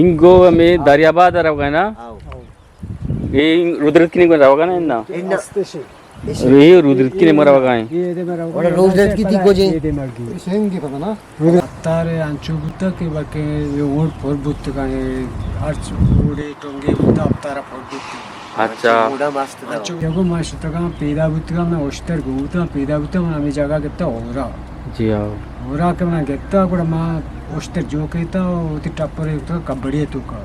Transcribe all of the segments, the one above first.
انگو ہمے دریاباد ءَ روگا نا؟ ہاں۔ اے رودرتکی نیمگا روگا نا؟ انا۔ اے رودرتکی نیمگا روگا ایں۔ اوڑا رودرتکی تئی کجے؟ اپتار انچو بوتا کہ بلکہ اے اوڑ پر بوتگا، اے ہرچ اوڑے ٹنگے بوتا، اپتارا پر بوتا۔ اچھا۔ اوڑا مست تھا۔ انچو یگو ما شتگاں، پیدا بوتگاں، من اشتر گوتا، پیدا بوتا، من ہمے جاگہ گپتا ہورا۔ جی ہاں۔ ہورا کہ من گپتا، گڑا ما اشتر جو کیتا، وتی ٹپر ایتا کبڑی توکا۔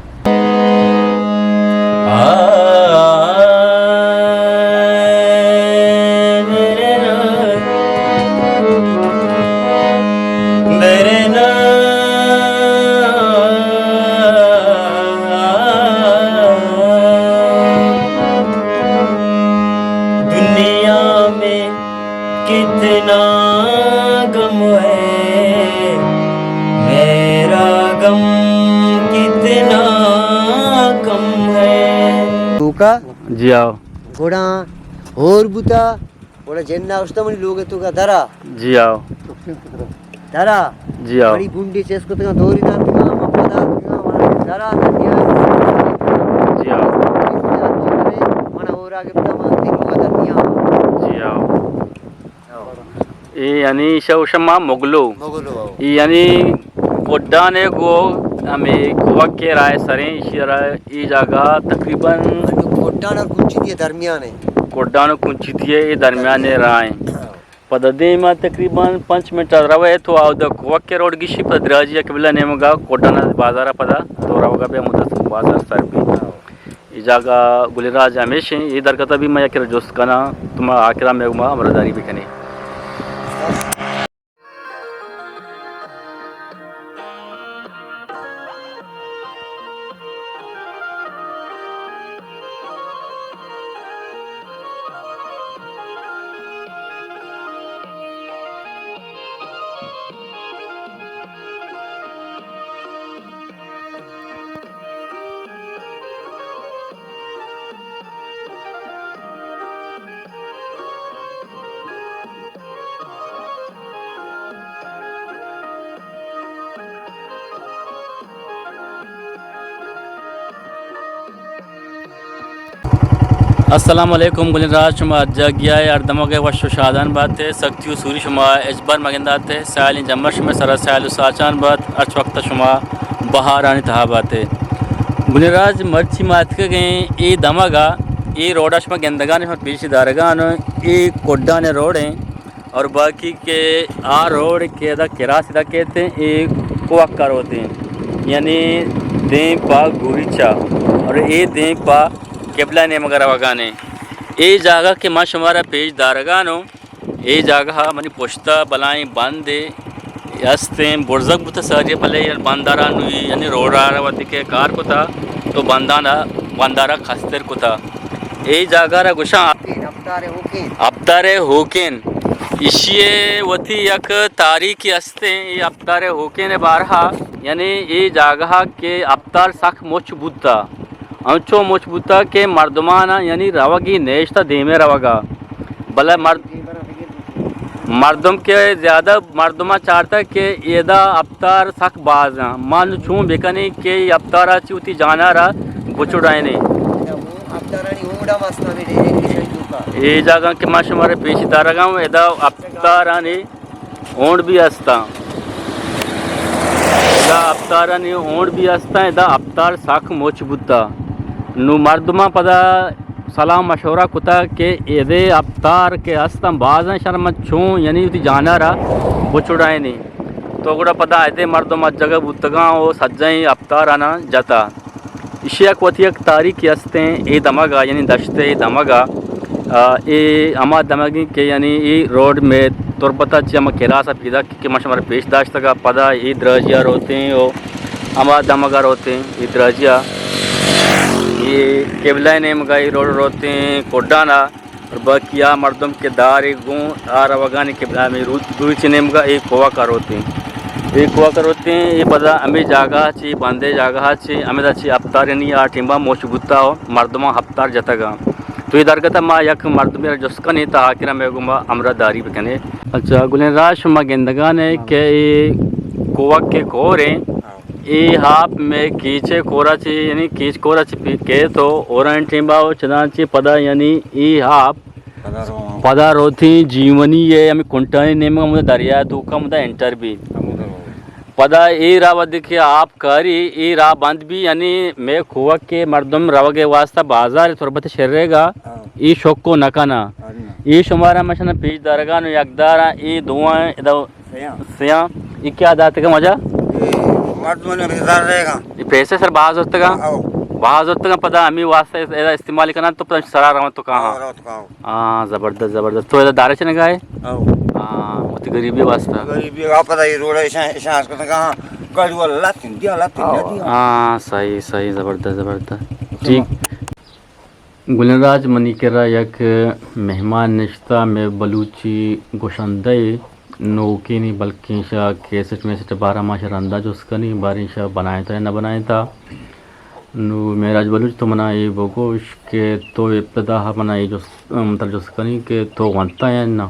دنیا میں کتنا غم ہے، میرا غم کتنا کم ہے۔ توکا؟ جی آؤ۔ گڑا ہور بوتا، گڑا جنا اشتا منی لوگ توکا درا۔ جی آؤ۔ درا۔ جی آؤ۔ بڑی گنڈی چیز کتگا، دوری داتگا، مپا داتگا، درا دریا۔ جی آؤ۔ منا ہورا گپتا، من تئی لوگ دریا۔ جی آؤ۔ اے یعنی شو شما مغلو۔ مغلو، آؤ۔ اے یعنی کڈان ءَ گوں ہمے کوک ءِ راہ ءِ سریں، ایشی ءَ را اے جاگہ تقریباً کڈان اور کنچیتی ءِ درمیان ءَ۔ کڈان اور کنچیتی ءِ اے درمیان ءَ راہ ایں۔ پدا دیم ءَ تقریباً پنچ منٹ ءَ روئے تو اودا کوک ءِ روڈ گشی، پدا دراجی ءَ قبلہ نیمگا کڈان ءِ بازار ءَ پدا تو روگا بیا مدت بازار سر بی۔ اے جاگہ گلیں راج ہمیش ایں، اے درگت ءَ بھی من یک جست کناں، تو ما آخر ءَ مئے گوما ہمراہداری بکنے۔ السلام علیکم گلیں راج، شما ہر جاگہ ءَ ہر دمگ ءَ وش و شادان بات ئے، سختی و سوری شما ہچبر مگندات ئے، سیالیں جمر شمئے سرا سیال و ساچان بات، ہرچ وقت شما بہارانی تہا بات ئے۔ گلیں راج، مرچی ما اتکگ ایں اے دمگ ءَ، اے روڈ ءَ شما گندگان، شما پیش دارگان، اے کڈان ءِ روڈ ایں۔ اور باقی کہ آ روڈ کہ ادا کراس ادا کیت ایں، اے کوک ءَ روت ایں، یعنی دیم پہ گوریچ ءَ، اور اے دیم پہ قبلہ نیمگ ءَ روگان ایں۔ اے جاگہ کہ ما شمارا پیش دارگانوں، اے جاگہ منی پشت ءَ بلائیں بندے است ایں، برزگ بوتہ ساری، بلے بندارا نوی، یعنی روڈ ءَ را وتی کہ کار کتہ تو بندان ءَ، بندارا کستر کتہ۔ اے جاگہ را گوشاں اپتار ہوکین۔ اپتار ہوکین۔ ایشی ءِ وتی یک تاریخی است ایں، اے اپتار ہوکین ءِ بارہ ءَ، یعنی اے جاگہ کہ اپتار سک مچ بوتہ، انچو مچ بوتہ کہ مردمان ءَ یعنی روگی نیشتہ دیمے روگا، بلے مرد-، مردم کہ زیادہ مردماں چارتہ کہ ادا اپتار سک باز ایں۔ ما نوں چون بکنیں کہ اے اپتارا چہ وتی جانا را بچڑائینیں۔ اپتارانی ہوڈ ہم است، ہمے ڈیرے کشن توکا۔ اے جاگہ کہ ما شمارا پیش دارگا اوں، ادا اپتارانی ہونڈ بھی استاں۔ ادا اپتارانی ہونڈ بھی استاں، ادا اپتار سک مچ بوتا۔ نوں مردماں پدا سلام مشورہ کتا کہ ادے اپتار کہ استاں بازاں شرم چون، یعنی وتی جانا را بچڑائینی۔ تو گڑا پدا ادے مردم اجگہ بوتگاں و سجہیں اپتارانا جتا۔ ایشی یک وتی یک تاریخی استیں، اے دمگا، یعنی دشت اے دمگا، آ، اے ہما دمگی کہ یعنی اے روڈ میں تربتا چہ ہما کلاسا پیداک کہ ما شمارا پیش داشتگا، پدا اے دراجیا روتیں و ہما دمگا روتیں، اے دراجیا، اے قبلہ نیمگا اے روڈ روتیں، کڈانا۔ اور باقی آ مردم کہ دارے گوں آ روگانی کہ ہمے رو-، دوری چہ نیمگا اے کوہ کروتیں۔ اے کوہ کروتیں، اے پدا ہمے جاگہ چہ، بندے جاگہ چہ، ہمدا چہ ہپتارانی آ ٹیمبا مچ بوتا و مردماں ہپتار جتگاں۔ تو اے درگت ما یک مردمے را جست کنیں تا آخرا مئے گوما ہمراہ داری بکنے۔ اچھا، گلیں راج شما گندگانے کہ اے کوہ کہ کوریں، اے آپ مئے کیچ ءِ کور ءَ چہ، یعنی کیچ کور ءَ چہ پی-، کیت ءُ اورانی ٹیم ءَ چداں چہ پدا، یعنی اے آپ پدا روتی جیونی ءِ ہمے کنٹانی نیمگ ءَ ہمودا دریا ءِ توک ءَ ہمودا انٹر بی۔ پدا اے راہ وھدے کہ آپ کاری، اے راہ بند بی، یعنی مئے کوہک ءِ مردم روگ ءِ واسطہ بازار تربت شریگا، اے شکو نہ کنا۔ اے شمارا مشنا پیش دارگان ءُ یک دارا اے دوئیں ادا سیاں۔ سیاں۔ اے کیا داتگا مجا؟ اے مردمانی بیزار رہگا۔ اے پیسے سر باز ہوتگا؟ باز ہوتگا، پدا ہمیں واسطہ ادا استعمال کنا تو پدا سرا روان تو کہاں؟ ہاں، زبردست، زبردست۔ تو ادا دارے چنگا ہے؟ ہاں، وتی غریبی واسطہ۔ غریبی ءَ پدا اے روڈ ءَ اشاں، اشاں اس کو کہاں؟ گاڑی والا لاتین دیا، لاتین دیا۔ ہاں، صحیح، صحیح، زبردست، زبردست۔ ٹھیک۔ گلیں راج، منی کرا یک مہمان نشتہ، مئے بلوچی گشندہ ءِ نوکینی، بلکیں شا کیسٹ میسٹ بارہ ما شا رندا جست کنی، باریں شا بنائینتا یا نہ بنائینتا۔ نو معراج بلوچ، تو منا اے بگوش کہ تو ابتدا ءَ منا اے جست، متر جست کنی کہ تو ونتا یا نہ؟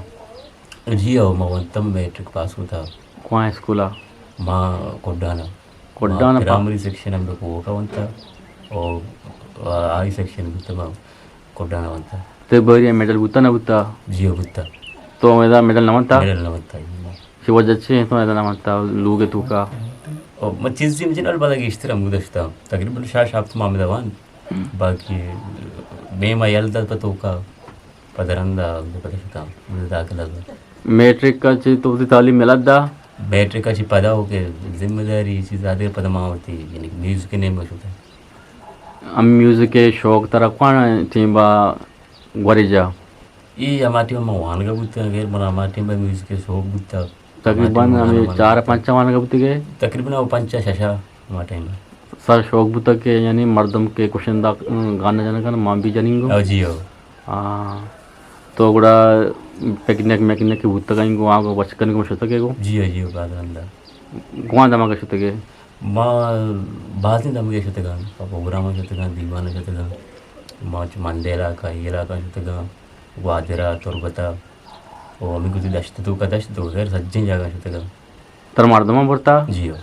جی ہو، ما ونتا، میٹرک پاس ہوتا۔ کواں اسکولا؟ ما کڈانا۔ کڈان ءَ پا- پرائمری سیکشن ہم بہ کوکا ونتا، او ہائی سیکشن بوتا ما کڈان ءَ ونتا۔ تے بری میڈل بوتا نہ بوتا؟ جی ہو بوتا۔ تو ادا میڈل نہ ونتا؟ میڈل نہ ونتا، جی۔ چی وجہ چی تو ادا نہ ونتا لوگ توکا؟ او ما چیز جی مجھے نال بادا گیشتر ہم گدشتا۔ تقریباً شاش ہفت ماہ میں دوان۔ باقی بے ما یل دات پہ توکا۔ پد رندا پد شتاں داخلہ۔ میٹرک ءَ چہ تو وتی تعلیم یلہ دا؟ میٹرک ءَ چہ پدا ہو کہ ذمہ داری چیز آدے پدا ما وتی یعنی میوزک ءِ نیمگ ءَ شتاں۔ ہم میوزک ءِ شوق ترا کوان ٹیم با گوریجا؟ اے ہما ٹیم ما وانگا بوتاں، غیر من ہما ٹیم با میوزک ءِ شوق بوتا۔ تقریباً ہمے چار پنچ وانگا بوتگے؟ تقریباً او پنچ شش ہما ٹائم۔ سر شوق بوتگ کہ یعنی مردم کہ گشندہ گانا جنگ کن، ما بھی جننگو۔ او جی او۔ ہاں۔ تو گڑا پکنک مکنک کہ بوتگ انگو، آگو بچکن کو شتگے گو؟ جی او، جی او، بعد رندا۔ گوان دماغ شتگے؟ ما بازیں دمگے شتگاں، پروگرام شتگاں، دیوان شتگاں۔ ما چ مندے علاقہ، اے علاقہ شتگاں، گوادرہ، تربتہ، او ہمیں گوزی دشت تو کا دشت تو غیر سجیں جاگہ شتگاں۔ ترا مردماں برتا؟ جی ہو۔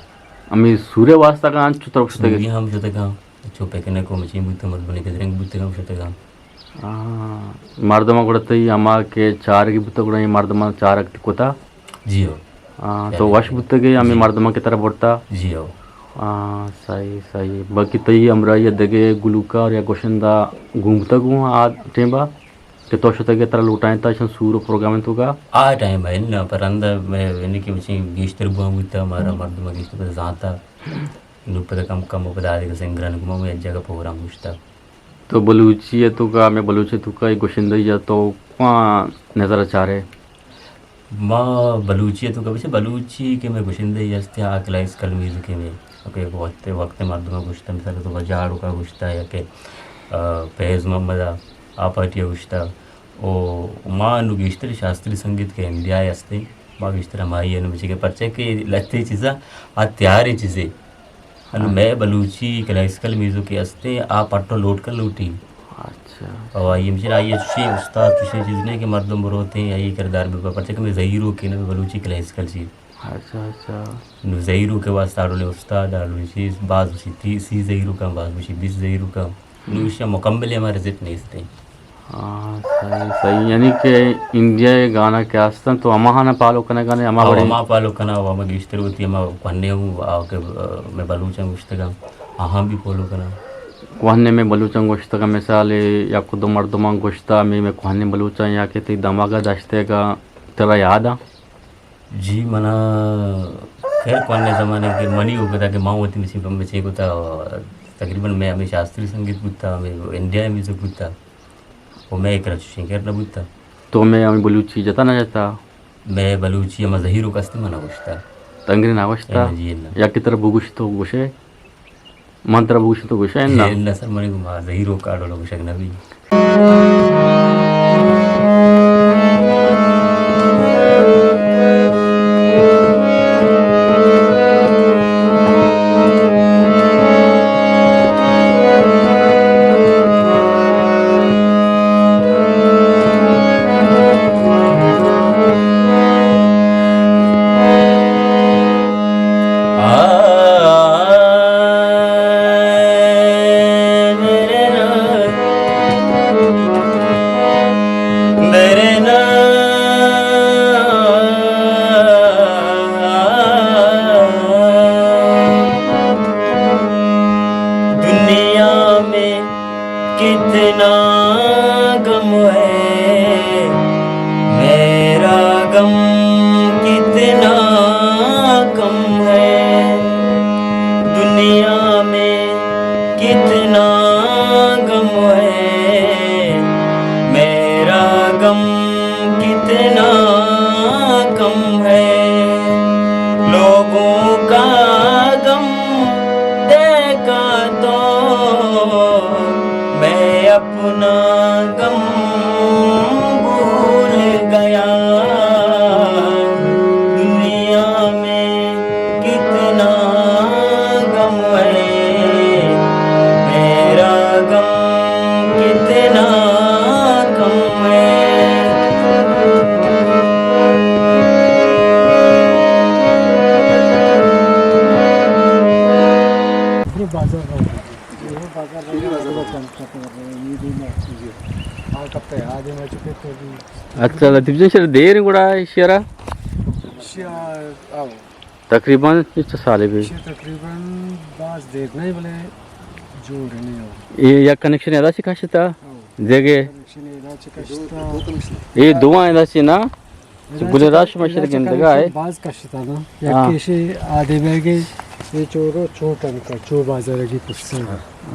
ہمے سورے واسطہ کا انچو ترا شتگ؟ سوری ہم شتگاں، چو پکنک و مچین بوتگ، مردمانی گدرنگ بوتگ ہم شتگاں۔ آ، مردماں گڑا تئی ہما کہ چارگی بوتگ، گڑا اے مردماں چارگ کتا؟ جی ہو۔ آ، تو وش بوتگے ہمے مردماں کہ ترا برتا؟ جی ہو۔ آ، صحیح، صحیح۔ باقی تئی ہمراہی دگہ گلوکار یا گشندہ گون بوتگ گوں آ ٹیمبا؟ کہ تو شتگ ء ترا لوٹائینتا اشاں سور و پروگرام توکا؟ آ ٹائم ء اناں، پر رند ء مئے یعنی کہ مچیں گیشتر بوان بوتا، مارا مردم گیشتر پدا زانتا۔ نو پدا کم کم و پدا آدگہ سنگران گما مئے یک جاگہ پروگرام گوشتا۔ تو بلوچی ء توکا، مئے بلوچی ء توکا اے گشندہی ء تو کواں نظر ء چارے؟ ما بلوچی ء توکا بچے بلوچی کہ مئے گشندہی ہست آ کلاسیکل میوزک ء مئے کہ وقت وقت مردم گوشتا، مثال تو جاڑوکا گوشتا یا کہ، آ، فیض محمد ء آ پارٹی ء گوشتہ۔ او ما نو گیشتر شاستری سنگیت کہ انڈیا ء ہستیں، ما گیشتر ہمائی ء نو بچے کہ پرچہ کہ لہتے چیزاں آ تیاریں چیزے۔ انو ہاں۔ مئے بلوچی کلاسیکل میوزک کہ ہستیں، آ پٹ و لوٹ کن لوٹی۔ اچھا۔ او آئی ہمشن آئی چشیں استاد، چشیں چیز نہیں کہ مردم بروتیں، آئی کردار بہ پرچہ کہ مئے زہیروک کہ نہ بلوچی کلاسیکل چیز۔ اچھا، اچھا۔ نو زہیروک ء واسطہ آ ڈولیں استاد، آ ڈولیں چیز، باز گوشی تی، سی زہیروکاں، باز گوشی بیست زہیروکاں۔ نو ایشاں مکمل ء ہما رزلٹ نیست انت۔ ہاں، صحیح، صحیح۔ یعنی کہ انڈیا ء گانا کہ ہستن تو ہماہاں پالو کنگا نے، ہما او وڑی؟ ہما پالو کنا، او ہما گیشتر ہوتی ہما کوہنے ہوں، آ کہ، آ، میں بلوچاں گوشتگاں، آہاں بھی فالو کنا۔ کوہنے میں بلوچاں گوشتگاں، مثال یک دو مردماں گوشتا، میں، میں کوہنے بلوچاں یا کہ تی دماغ داشتے گا، ترا یاد آ؟ جی، منا خیر کونے زمانے کہ منی وقت کہ ما وتی مچیں پم بچیں کتا، تقریباً میں ہمیں شاستری سنگیت بوتا، ہمیں انڈیا میوزک بوتا، و میں کرا چشیں کر نہ بوتا۔ تو میں ہمیں بلوچی جتا نہ جتا؟ میں بلوچی ہما زہیروک است منا گوشتا۔ تنگری نہ گوشتا؟ اے جی، نہ۔ یا کہ ترا بگوش تو گوشے؟ من ترا بگوشاں تو گوشئے نا؟ اے نہ سر، منی گما زہیروک آ ڈول گوشگ نہ بی۔ دنیا میں کتنا غم ہے، میرا غم کتنا کم ہے۔ دنیا میں کتنا غم ہے، میرا غم کتنا کم ہے۔ لوگوں کا غم دیکھا تو میں اپنا غم بھول گیا۔ دنیا میں کتنا غم ہے، میرا غم کتنا کم ہے۔ اچھا، لطیف جان، شر دیر گڑا شرا؟ تقریباً چہ سالے بی؟ تقریباً باز دیر نہیں، بلے جوڑ نہیں ہو۔ یہ یک کنیکشن ادا چہ کشتا؟ دیگے؟ کنیکشن ادا چہ کشتا۔ یہ دو ادا چہ نا؟ بلے راش مشر گندگا ہے۔ باز کشتا نا۔ یک کیشے آدے بیگے، یہ چورو چوٹن کا، چو بازارگی پشتے۔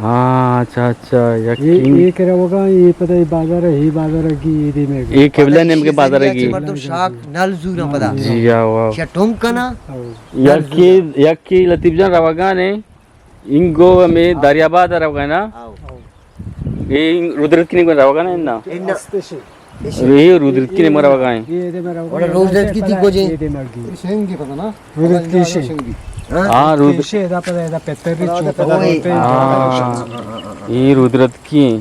ہاں، اچھا، اچھا، یقین۔ یہ کرا وگا، یہ پتہ، یہ بازار ہے، یہ بازار ہے کہ یہ دے میں۔ یہ قبلہ نیم کے بازار ہے کہ مردم شاک نل زورا پدا۔ جی، یا واہ۔ کیا ٹونگ کنا؟ یکی، یکی لطیف جان روگا نے، انگو ہمیں دریاباد روگا نا۔ یہ رودرت کی نہیں روگا نا، انہا؟ اے رودرتکی نے مرا وگائیں۔ اور رودرتکی تی کو جے؟ رودرتکی شے۔ ہاں، رودرتکی شے، ادا پدا، ادا پتر ری چو پدا ہوتے۔ ہاں، اے رودرتکی ہیں۔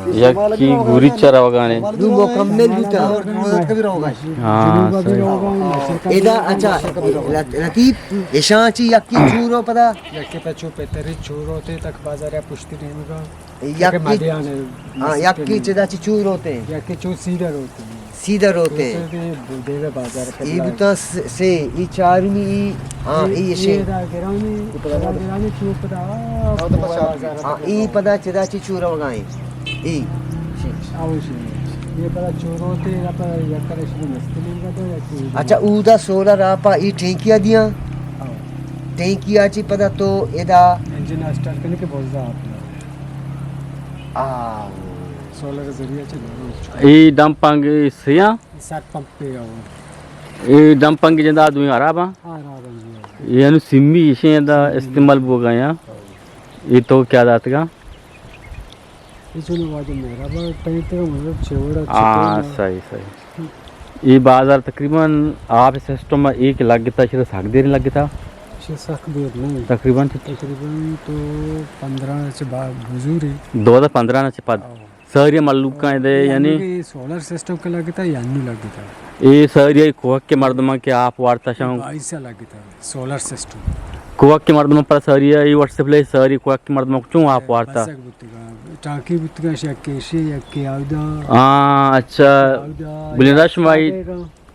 یکی گوری چرا وگانے۔ دو مکمل بیتا۔ ہاں، صحیح۔ ادا، اچھا، لطیف، اشان چی یکی چورو پدا؟ یکی پہ چو پتر ری چورو تے تک بازار پشتی نیمگا۔ یکی، ہاں، یکی چدا چی چور ہوتے ہیں۔ یکی چو سیدھا روتے ہیں۔ سیدھا روتے ہیں۔ دیوے بازار پہ یہ بتا سے، یہ چارمی، یہ، ہاں، یہ شے۔ گرانی، گرانی چو پدا، ہاں، یہ پدا چدا چی چور ہوگائیں۔ یہ۔ یہ پدا چور ہوتے ہیں، یا پدا یک کرے شروع مستلیں گا تو یا چور۔ اچھا، اودا سولر آپا، یہ ٹینکیا دیا؟ ہاں۔ ٹینکیا چی پدا تو ادا انجن اسٹارٹ کرنے کے بوزا آپ۔ آ، سولر ذریعہ چہ دارو۔ اے ڈمپنگ سیاں؟ سر پمپ پہ آو۔ اے ڈمپنگ جندا دوئیں خراب ہیں؟ ہاں، خراب ہیں جی۔ اے انو سمی ایشیں دا استعمال بو گئے ہیں۔ اے تو کیا داتگا؟ اے چونو واجہ مہربان ٹینک تک مطلب چوڑا ہاں، چکے نا۔ صحیح، صحیح۔ اے بازار تقریباً آپ سسٹم ایک لگتا، شر سک دیر لگتا۔ شر سک دیر نہیں۔ تقریباً چ-، تقریباً تو پندرہ چہ با-، بزوری۔ دو ہزار پندرہ چہ پد۔ ہاں۔ ساری ملوکاں دے، یعنی کہ سولر سسٹم کے لگتا یا نہیں لگتا؟ اے ساری کوہک کے مردماں کے آپ وارتا شاں۔ بائیس لگتا۔ سولر سسٹم۔ کوہک کے مردم پر ساری ای واٹس ایپ لے ساری کوہک کے مردم چون آپ وارتا؟ بسک بوتگا، ٹانکی بوتگا، شک کیشی، یک کے آودا۔ ہاں، اچھا۔ آودا، بلین رش مائی۔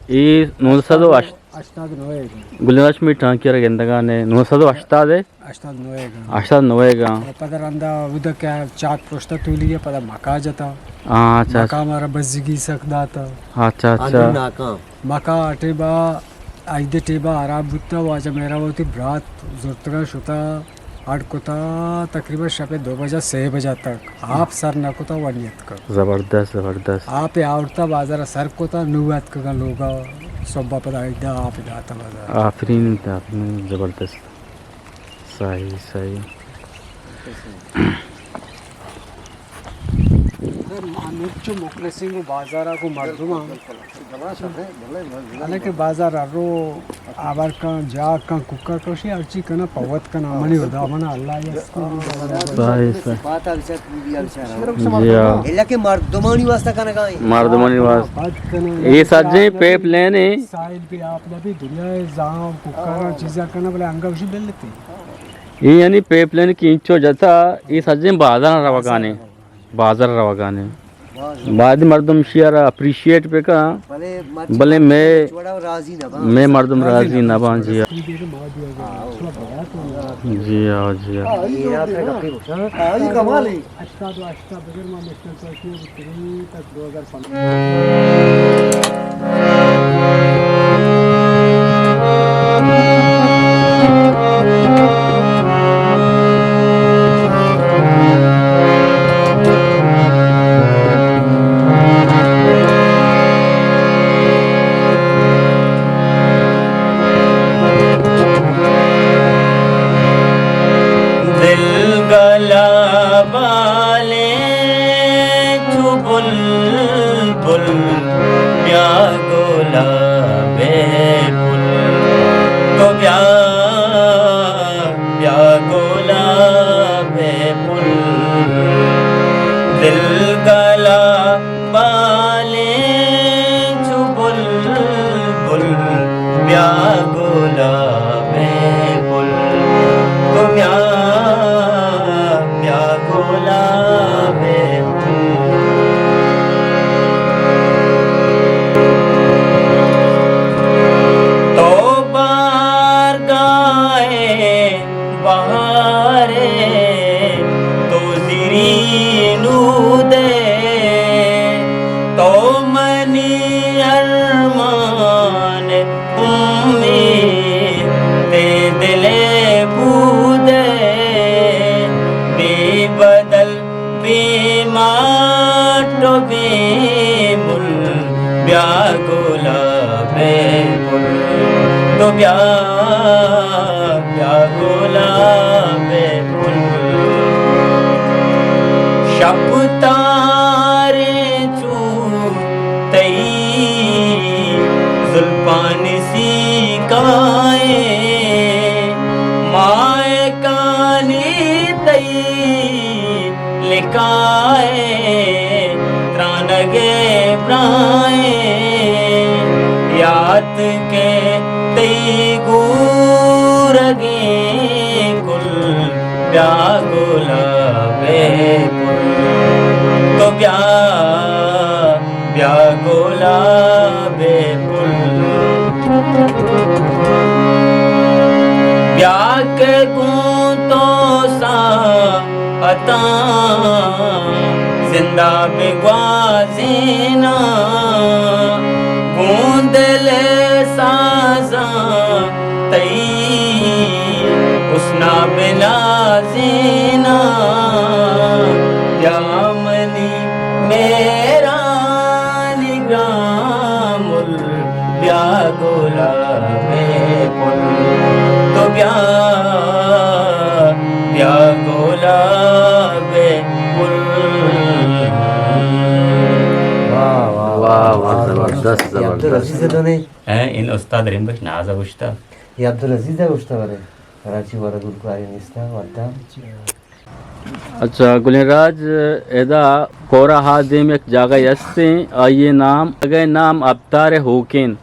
اے نو سد و ہشت۔ ہشتاد نوے۔ بلین رش مائی ٹانکی را گندگا نے، نو سد و ہشتاد ہے۔ ہشتاد نوے گا۔ ہشتاد نوے گا۔ اور پدا رندا اود کہ چاک پروشتا تولی ہے، پدا مکا جتا۔ ہاں، اچھا، مکا اچھا۔ مارا بزگی سک داتا۔ اچھا، اچھا۔ آدم ناکام۔ مکا ٹیبا، عید ٹیبا خراب بوتا، واجہ مہرا وتی برات زرتگا شتا، اڈ کتا، تقریباً شپ دو بجہ، سے بجہ تک آپ سر نہ کتا، ونی اتکا۔ زبردست، زبردست۔ آپ آورتا، بازار سر کتا، نو اتکگا لوگا، صبح پدا عید آپ داتا بازار۔ آفرین، آفرین، زبردست۔ صحیح، صحیح۔ ہمینچو مخلصیں گوں بازار ءَ گوں مردماں۔ حالانکہ بازار ءَ رو آور کن، جاگ کن، کوکار کن، شی ہرچی کنا پوت کنا، منی خدا منا اللہ یس کن۔ صحیح، صحیح۔ جی ہاں۔ اللہ کہ مردمانی واسطہ کنگا ایں۔ مردمانی واسطہ۔ بد کنا۔ اے سجیں پیپ لین ایں۔ ساحل بھی آپ نبی دنیا زام کوکاراں چیزاں کنا بلے انگا وشی بلتی۔ اے یعنی پیپ لین کہ انچو جتا، اے سجیں بازاراں روگانے، بازار روگانے۔ بعد مردم شیارا اپریشیٹ بکن، بلے مئے، مئے مردم راضی نہ باں، جی ہاں۔ جی ہاں، جی ہاں۔ دل گلا بالیں چو بلبل، بیا گلاب پل، تو بیا، بیا گلاب پل۔ دل گلا بالیں چو بلبل، بیا گلاب پل، تو بیا، بیا گلاب پل۔ تو بارگاہ بہارے، تو زرین اود ئے، تو منی ارمان، امید دل ءِ بود ئے، بے بدل، بے مٹ و بے مل، بیا گلاب پل، تو بیا، بیا گلاب پل۔ شپ تاریں چو تئی زلفانی سیکائیں، ماہکانی تئی لکائیں، ترانگ ءِ براہیں، یات کہ تئی گورگیں کل، بیا گلاب پل، تو بیا، بیا گلاب پل۔ بیا کہ گوں تو ساعتاں زندہ بگوازیناں، گوں دل ءِ سازاں تئی حسن ءَ بنازیناں۔ بیا منی مہرانی گرانمل، بیا گلاب پل، تو بیا، بیا گلاب پل۔ واہ، واہ، واہ، واہ، زبردست، زبردست۔ عبدالعزیز ءِ دنے۔ اے، ان استاد رمبش ناز ءَ گوشتہ۔ اے عبدالعزیز ءَ گوشتہ، بلے کراچی ورگ گلکاری نیستہ، ودا۔ اچھا، گلیں راج، ادا کورا ہا دیم یک جاگہ استیں، آئی نام، جاگہ نام ابتار ہوکین۔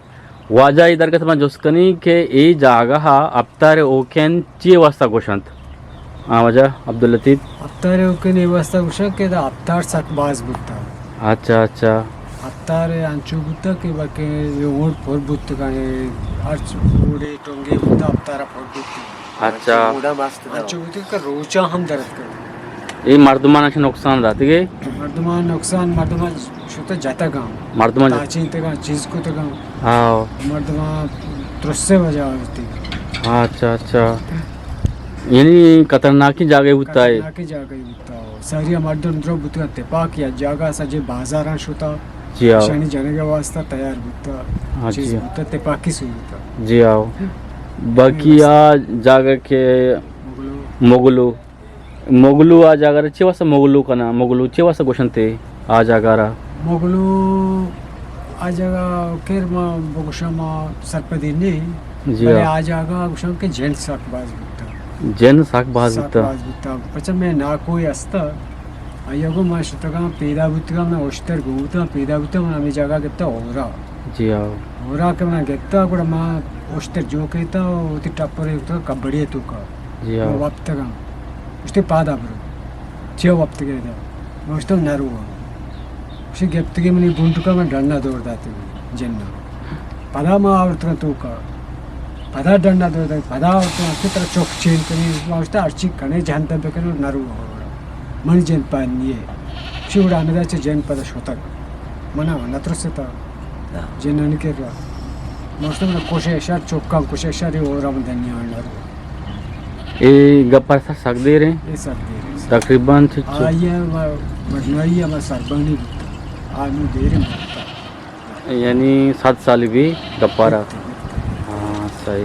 واجہ ای درگت من جست کنی کہ اے جاگہ ابتار ہوکین چی واسطہ گوشنت؟ ہاں، واجہ عبداللطیف۔ ابتار ہوکین اے واسطہ گوشن کہ ادا ابتار سک باز بوتا۔ اچھا، اچھا۔ ابتار انچو بوتا کہ بلکہ اے ہونڈ پر بوتگا، ہرچ ہونڈے ٹنگے بوتا، ابتار پر بوتا۔ اچھا۔ انچو بوتگ کہ روچا ہم درد کرد۔ اے مردمان اچ نقصان داتگے؟ مردمان نقصان، مردمان شتہ جتگاں۔ مردمان جت- تاچینتگاں، چیز کتگاں۔ ہاں۔ مردمان ترسے وجہ ہوتی۔ اچھا، اچھا۔ یعنی خطرناکیں جاگہ بوتا ہے۔ خطرناکیں جاگہ بوتا۔ ساری مردم درو بوتا، تپاک یا جاگہ سجے بازاراں شتا۔ جی ہاں۔ شانی جنگ واسطہ تیار بوتا۔ ہاں، چیز جی ہاں۔ بوتا، تپاکی سو بوتا۔ جی ہاں۔ باقی آ جاگہ کہ مغلو۔ مغلو۔ مغلو آ جاگہ را چے واسطہ مغلو کنا؟ مغلو چے واسطہ گوشنتے آ جاگہ را؟ مغلو آ جاگہ خیر ما بگوشاں ما سرپدی نی۔ جی بلے ہاں۔ آ جاگہ گوشاں کہ جن سک باز بوتا۔ جن سک باز سک بوتا۔ باز بوتا۔ پچہ میں ناکوئی استا۔ آیا گو ما شتگاں پیدا بوتگاں، من اشتر گون بوتگاں، پیدا بوتگاں، من ہمے جاگہ گپتا ہورا۔ جی ہاں۔ ہورا کہ من گپتا، گڑا ما اشتر جو کیتا، وتی ٹپرے تو کبڑی تو کا۔ جی ہاں۔ من وپتگاں۔ اشتے پادا برو۔ چیا وپتگے دا؟ من اشتو نرو۔ چہ گپتگی منی بنڈکا من ڈنڈا دور داتی جنا۔ پدا ما آورتگاں توکا۔ پدا ڈنڈا دور داتی، پدا آورتگاں کہ ترا چک چین کنی، ما گوشتا ہرچی کنے جہنتم بکنے اور نرو۔ منی جن پانی ہے۔ چی وڑا ہمدا چہ جن پدا شتگ۔ منا نترستا۔ جنانی کرا۔ ما گوشتا منا کشے شر، چکاں کشے شر، اور ہم دنیا نرو۔ اے گپا سر سک دیر ہیں؟ اے سک دیر ہیں۔ تقریباً چ-، چ-، آئی ء ما مجموعی ء ما سربانی بوتا۔ آ نوں دیر ہیں بوتا۔ یعنی صد سال بھی گپارا۔ ہاں، صحیح،